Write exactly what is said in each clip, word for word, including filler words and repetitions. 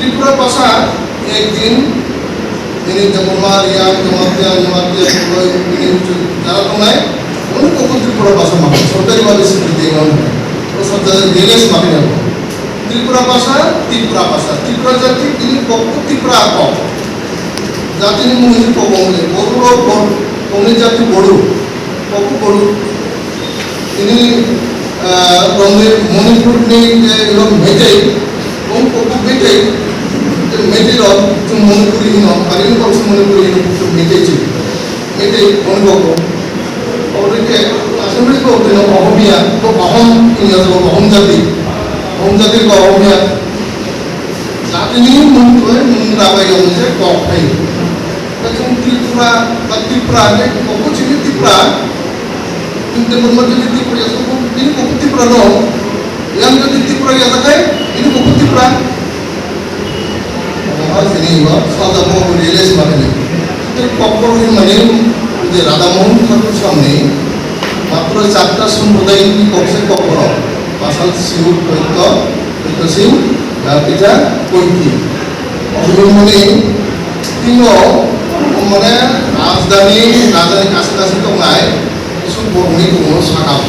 Tripura bhasha ekdin ini Debbarma, Reang, Jamatia, Jamatia, Koloi, ini jara tongnai, onek kokun Tripura bhasha mano, sorkari bhabe swikriti wngnai, oro sorkari realize ma khainai. Tripura bhasha, Tipra bhasha, Tipra jati, ini kokun Tipra kok. Jatini mung hwnwi kok wng le, Bodo rok, Bor-, kokni jati Bodo, kokun Bodo. Ini, ah, romni Manipurni je ilo Meitei, wng kokun Meitei, je Meitei rok, chwng Manipuri hino, Kalimpong se Manipuri hino, chwng Meitei chwng. Meitei, wng kokun. Obo khe Assamese bo tino Ohomia, bo Ohom, India bo Ohom jati. Ohom jati bo Ohomia. Jatini mung twi mung rabai yong je kok phai. Kachung Tripura ba Tipra ne kobo chini Tipra. Tinte mung ma chini Tipra ya so bini kobo Tipra no. Yang jadi Tipra ya sakai, ini kobo Tipra. Oha sini ba salda bo realize ma kene. Te kokor ni mane je Radha Mohan Thakur samni matro charta sampradayni kokse kokoro. Pasal siu koito Kosing, Darkija, Koiti. Oboni muni tino, mane, rajdhani, rajdhani kaisa kaisa tongnai, su borokni tongo saka.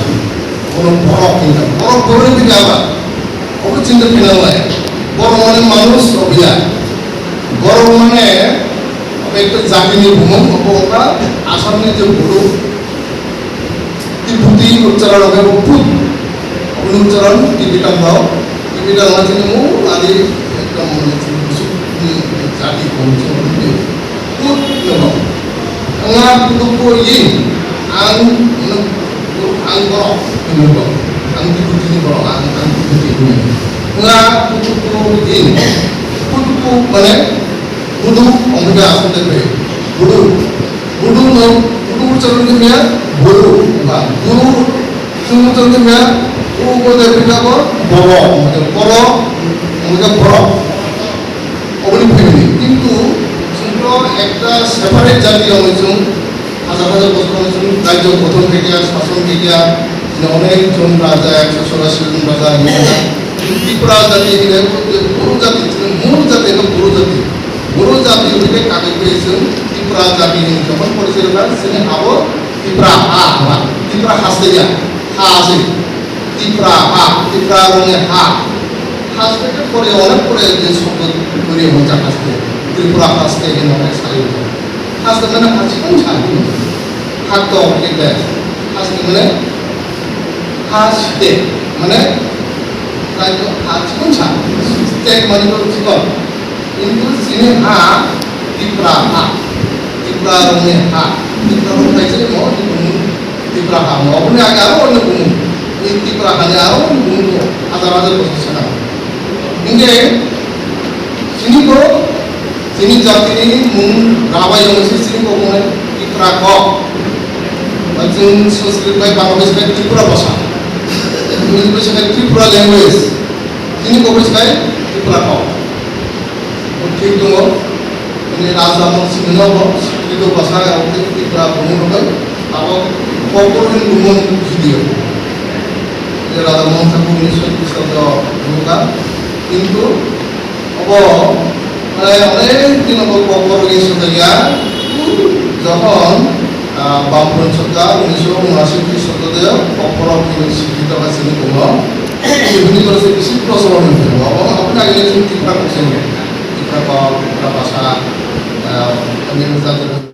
Bono borok hinka. Borok borokni bini aba. Obo chinta khaina nai. Borok mane manush obiya. Borok mane, obo ekta jatini bumung, obo wngkha Assamni je Bodo. Tiputi uchcharon hwnkhe bo put. Aboni uchcharon Tibetan rok. Tibetan rok chini mung adi ekdom mane chini busuk ni jati kong chini mung put no. Nga putu ko yin ang no ang borok hinwi bo. Ang Tiputi ni borok ang ang Tiputi hinwi. Nga putu ko yin. Putu ko mane Budu, omo khe aswk de bai. Budu. Budu no, budu uchcharon khe maya, buru. Ba, buru, chwng uchcharon khe maya, u ko de pika bo, boro. Omo khe boro, omo khe boro. Oboni family. Kintu, chwng to ekta separate jati omo chwng, hajar hajar bosor omo chwng, rajyo gothon khe kya, shason khe kya, chwng onek jon raja, ekso chorashi jon raja, hinwi kha. Tipra jati hinwi, buru jati, chwng mul jati, buru jati. Boro jati hwnwi khe kagwi phai chwng Tipra jati hwnwi jokhon porichoi rwkha, chini habo Tipra ha hwnba, Tipra haste ya, ha se, Tipra ha, Tipra rokni ha. Haste khe pore onek pore je shobdo turi hwnjak haste, Tripura haste hinwi onek sai rwkha. Haste mane ha chikon sa, ha to khe de, haste mane ha site, mane kaitor ha chikon sa, state mane to chikon. Kintu chini ha Tipra ha, Tipra rokni ha, Tipra rok hai se mo ni bumung Tipra ha mo, oboni age aro oni bumung, ni Tipra ha ni aro oni bumung ko hajar hajar bosor sana. Hingke chini ko, chini jatini mung rabai yong se chini ko mung Tipra ko. Ba chwng Sanskrit bai Bangladesh bai Tripura bhasha, English bai Tripura language, chini ko bai Tripura ko. Thik tongo. Ini Raja Mon Singh no bo Sanskrit bhasha ya, Tripura bumung rok bai. Abo kokor ni bumung video. Ini Raja Mon Thakur ni Sanskrit sabdo bumung ka. Kintu obo, eh, onek din obo kokor ni sabdo ya. Jokhon, ah, Bamfront sorkar unisho unashi Khristabrabdo kokor ni sikhi toka sini bungo. Ini bini boro se bisi procholo ni bungo. Obo, obo na ile chwng Tripura kok sini. Tripura kok, Tripura bhasha, ah, kami jati